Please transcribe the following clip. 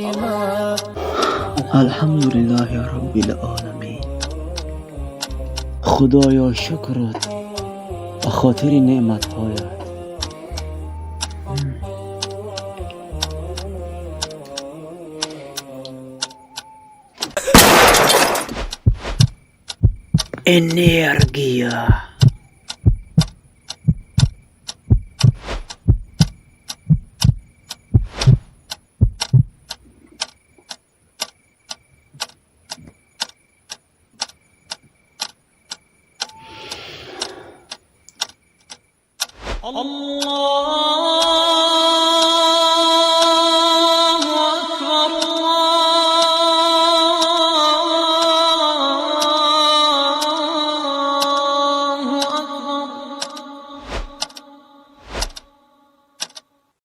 عظيما. الحمد لله رب العالمین. خدایا، شکرت به خاطر نعمت هایت. Энергия. الله.